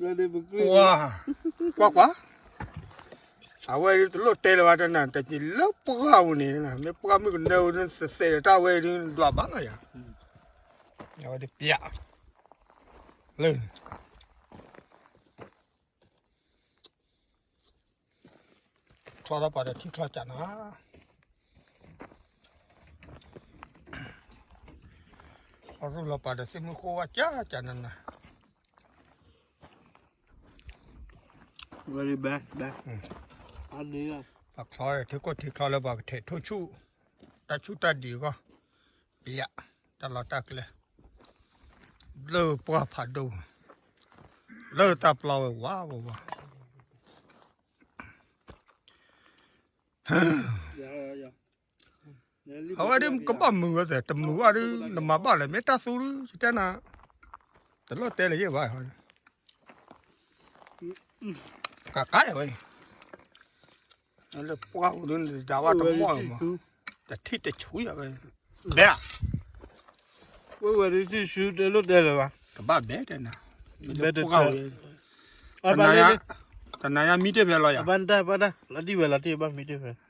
ကွၢ်ကွၢ်, အဝဲဒုးတလိၣ်တဲလၢၤဘၣ်တနၤ တက့ၤလၢပှၢ်ပူၤန့ၣ် မ့ၢ်ပှၢ်မုၢ်ကနၢအူဒုး သဲးသဲးဒီးတၢ်ဝဲဒုးဒွးဘၣ်လီၤယၤ, အဝဲဒုးပျး, လၢ ချီထီၣ်ပှၤဒီးထံချီကၢ်နၤ, အရူၢ်လီၤပှၤဒီးသ့ၣ်မုၢ်ဃိဝဲကၢ်ကၢ်နၤနၤ, ပှၤချီထံခိၣ်ထံချီလၢပှၤကထဲးထိၣ်ဆူၣ်, တၢ်ဆူၣ်တၢ်ဒံးအဂီၢ်, ပျး, တၢ်လီၢ်တၢ်ကျဲ, လၢပှၢ်ဖးဒိၣ်, လၢတၢ်ပျီဝဲဝးဝးဝး အဝဲဒုးကဘၣ်မုာ်ဝဲသ့ၣ် တမုာ်ဘၣ်ဒုး နမၤဘၣ်လဲၣ် မ့ၢ်တၢ်သူဒုး ယတဲနၤ, တလိၣ်တဲလၢၤယဲၢ်ဘၣ်, ကကါအံၤဝဲ, လၢပှၢ်ပူၤဒုး နတဒၣ်ဘၣ်တမီၢ်မး, တထံၣ်တဆူၣ်ယၤဝဲ, ဘဲ, ဝဲဝဲဒုးဆူၣ်ဆူၣ် တလိၣ်တဲလၢၤဘၣ်, တဘၣ်ဘဲတဲနၤ, လၢပှၢ်ဝဲ, တနၤယါမံတ့ၢ်ဖဲလီၤယၤ, ဘၣ်တၢ်ဘၣ်တၢ် လီၤတံၢ်ဝဲလီၤတံၢ် ဘၣ်မံတ့ၢ်ဖဲ